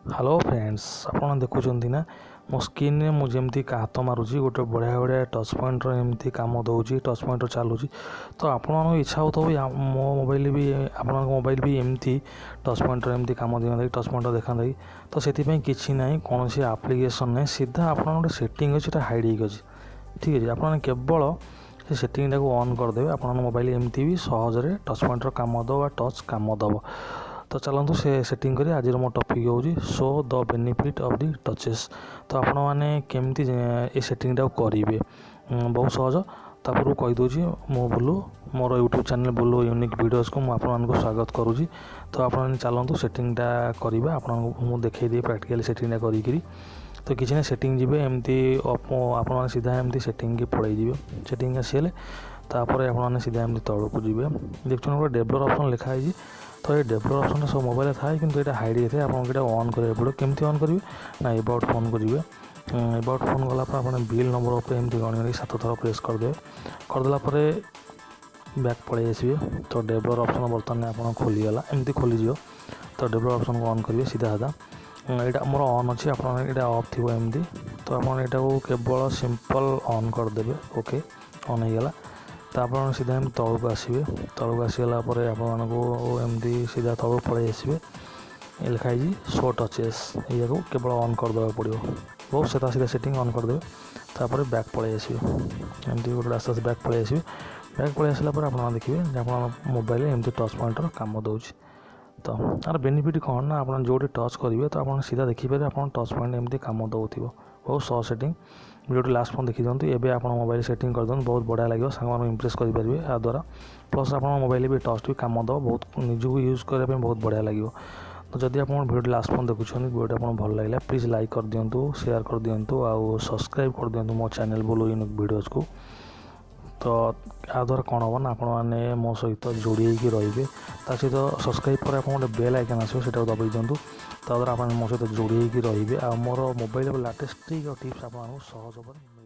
Hello friends, ଆପଣ ଦେଖୁଛନ୍ତି ନା ମୋ ସ୍କ୍ରିନ୍ରେ ମୁଁ ଯେମିତି ହାତ ମାରୁଛି, ଗୋଟେ ବଢ଼ିଆ ବଢ଼ିଆ ଟଚ୍ ପଏଣ୍ଟର ଏମିତି କାମ ଦେଉଛି, ଟଚ୍ ପଏଣ୍ଟର ଚାଲୁଛି। ତ ଆପଣଙ୍କ ଇଚ୍ଛା ହେଉଥିବ ମୋ ମୋବାଇଲ ବି, ଆପଣଙ୍କ ମୋବାଇଲ ବି ଏମିତି ଟଚ୍ ପଏଣ୍ଟର ଏମିତି କାମ ଦିଅନ୍ତା କି, ଟଚ୍ ପଏଣ୍ଟର ଦେଖାନ୍ତା କି। ତ ସେଥିପାଇଁ କିଛି ନାହିଁ, କୌଣସି ଆପ୍ଲିକେସନ୍ ନାହିଁ। ସିଧା ଆପଣଙ୍କ ଗୋଟେ ସେଟିଂ ଅଛି, ସେଇଟା ହାଇଡ଼୍ ହେଇକି ଅଛି, ଠିକ୍ ଅଛି। ଆପଣ କେବଳ ସେ ସେଟିଂଟାକୁ ଅନ୍ କରିଦେବେ, ଆପଣଙ୍କ ମୋବାଇଲ ଏମିତି ବି ସହଜରେ ଟଚ୍ ପଏଣ୍ଟର କାମ ଦେବ ବା ଟଚ୍ କାମ ଦେବ। ତ ଚାଲନ୍ତୁ ସେ ସେଟିଂ କରି। ଆଜିର ମୋ ଟପିକ୍ ହେଉଛି show the benefit of the touches। ତ ଆପଣମାନେ କେମିତି ଏ ସେଟିଂଟାକୁ କରିବେ? ବହୁତ ସହଜ। ତା ପୂର୍ବରୁ କହିଦେଉଛି, ମୁଁ ବୁଲୁ, ମୋର ୟୁଟ୍ୟୁବ୍ ଚ୍ୟାନେଲ୍ ବୁଲୁ ୟୁନିକ୍ ଭିଡ଼ିଓସ୍କୁ ମୁଁ ଆପଣମାନଙ୍କୁ ସ୍ୱାଗତ କରୁଛି। ତ ଆପଣମାନେ ଚାଲନ୍ତୁ ସେଟିଂଟା କରିବା, ଆପଣଙ୍କୁ ମୁଁ ଦେଖେଇଦିଏ ପ୍ରାକ୍ଟିକାଲି ସେଟିଂଟା କରିକିରି। ତ କିଛି ନାହିଁ, ସେଟିଂ ଯିବେ ଏମିତି, ଆପଣମାନେ ସିଧା ଏମିତି ସେଟିଂକି ପଳେଇ ଯିବେ। ସେଟିଂ ଆସିଗଲେ ତାପରେ ଆପଣମାନେ ସିଧା ଏମିତି ତଳକୁ ଯିବେ। ଦେଖୁଛନ୍ତି, ଗୋଟେ ଡେଭଲପ୍ ଅପସନ୍ ଲେଖା ହେଇଛି। ତ ଏ ଡେଭଲପ୍ ଅପସନ୍ଟା ସବୁ ମୋବାଇଲରେ ଥାଏ, କିନ୍ତୁ ଏଇଟା ହାଇଡ଼୍ ହେଇଥାଏ। ଆପଣଙ୍କୁ ଏଇଟା ଅନ୍ କରିବାକୁ ପଡ଼ିବ। କେମିତି ଅନ୍ କରିବେ ନା ଏବାଉଟ୍ ଫୋନ୍କୁ ଯିବେ। ଏବାଉଟ୍ ଫୋନ୍ ଗଲା ପରେ ଆପଣ ବିଲ୍ଡ ନମ୍ବର ଉପରେ ଏମିତି ଗଣି ଗଣି 7 ଥର ପ୍ରେସ୍ କରିଦେବେ। କରିଦେଲା ପରେ ବ୍ୟାକ୍ ପଳେଇ ଆସିବେ। ତ ଡେଭଲପ୍ ଅପସନ୍ ବର୍ତ୍ତମାନ ଆପଣ ଖୋଲିଗଲା, ଏମିତି ଖୋଲିଯିବ। ତ ଡେଭଲପ୍ ଅପସନ୍କୁ ଅନ୍ କରିବେ ସିଧା ସିଧା। ଏଇଟା ମୋର ଅନ୍ ଅଛି, ଆପଣ ଏଇଟା ଅଫ୍ ଥିବ ଏମିତି। ତ ଆପଣ ଏଇଟାକୁ କେବଳ ସିମ୍ପଲ୍ ଅନ୍ କରିଦେବେ। ଓକେ, ଅନ୍ ହେଇଗଲା। ତ ଆପଣ ସିଧା ଏମିତି ତଳକୁ ଆସିବେ। ତଳକୁ ଆସିଗଲା ପରେ ଆପଣମାନଙ୍କୁ ଏମିତି ସିଧା ତଳକୁ ପଳେଇ ଆସିବେ। ଲେଖା ହେଇଛି ଶୋ ଟଚେସ୍, ଏଇଆକୁ କେବଳ ଅନ୍ କରିଦେବାକୁ ପଡ଼ିବ। ବହୁତ ସିଧା ସିଧା ସେଟିଂ, ଅନ୍ କରିଦେବେ। ତାପରେ ବ୍ୟାକ୍ ପଳେଇ ଆସିବେ। ଏମିତି ଗୋଟେ ଆସ୍ତେ ଆସ୍ତେ ବ୍ୟାକ୍ ପଳେଇ ଆସିବେ। ବ୍ୟାକ୍ ପଳେଇ ଆସିଲା ପରେ ଆପଣ ଦେଖିବେ ଯେ ଆପଣଙ୍କ ମୋବାଇଲରେ ଏମିତି ଟଚ୍ ପଏଣ୍ଟର କାମ ଦେଉଛି। ତ ଆର ବେନିଫିଟ୍ କ'ଣ ନା ଆପଣ ଯେଉଁଠି ଟଚ୍ କରିବେ, ତ ଆପଣ ସିଧା ଦେଖିପାରିବେ ଆପଣ ଟଚ୍ ପଏଣ୍ଟ ଏମିତି କାମ ଦେଉଥିବ। ବହୁତ ସହଜ ସେଟିଂ। ଭିଡ଼ିଓଟି ଲାଷ୍ଟ ପର୍ଯ୍ୟନ୍ତ ଦେଖିଦିଅନ୍ତୁ। ଏବେ ଆପଣ ମୋବାଇଲ ସେଟିଂ କରିଦିଅନ୍ତୁ, ବହୁତ ବଢ଼ିଆ ଲାଗିବ, ସାଙ୍ଗମାନଙ୍କୁ ଇମ୍ପ୍ରେସ୍ କରିପାରିବେ ଏହା ଦ୍ୱାରା। ପ୍ଲସ୍ ଆପଣଙ୍କ ମୋବାଇଲ ବି ଟଚ୍ ବି କାମ ଦେବ, ବହୁତ ନିଜକୁ ୟୁଜ୍ କରିବା ପାଇଁ ବହୁତ ବଢ଼ିଆ ଲାଗିବ। ତ ଯଦି ଆପଣ ଭିଡ଼ିଓଟି ଲାଷ୍ଟ ପର୍ଯ୍ୟନ୍ତ ଦେଖୁଛନ୍ତି, ଭିଡ଼ିଓଟି ଆପଣଙ୍କୁ ଭଲ ଲାଗିଲା, ପ୍ଲିଜ୍ ଲାଇକ୍ କରିଦିଅନ୍ତୁ, ସେୟାର କରିଦିଅନ୍ତୁ ଆଉ ସବସ୍କ୍ରାଇବ୍ କରିଦିଅନ୍ତୁ ମୋ ଚ୍ୟାନେଲ୍ ବୁଲୁ ୟୁନିକ୍ ଭିଡ଼ିଓସ୍କୁ। ତ ଏହା ଦ୍ୱାରା କ'ଣ ହେବ ନା ଆପଣମାନେ ମୋ ସହିତ ଯୋଡ଼ି ହେଇକି ରହିବେ। ତା ସହିତ ସବସ୍କ୍ରାଇବ୍ ପରେ ଆପଣ ଗୋଟେ ବେଲ୍ ଆଇକନ୍ ଆସିବ, ସେଇଟାକୁ ଦବାଇ ଦିଅନ୍ତୁ। ତା ଦ୍ୱାରା ଆପଣ ମୋ ସହିତ ଯୋଡ଼ି ହେଇକି ରହିବେ ଆଉ ମୋର ମୋବାଇଲ ଲାଟେଷ୍ଟ ଟ୍ରିକ୍ ଆଉ ଟିପ୍ସ ଆପଣମାନଙ୍କୁ ସହଜ ଭାବରେ ମିଳିବ।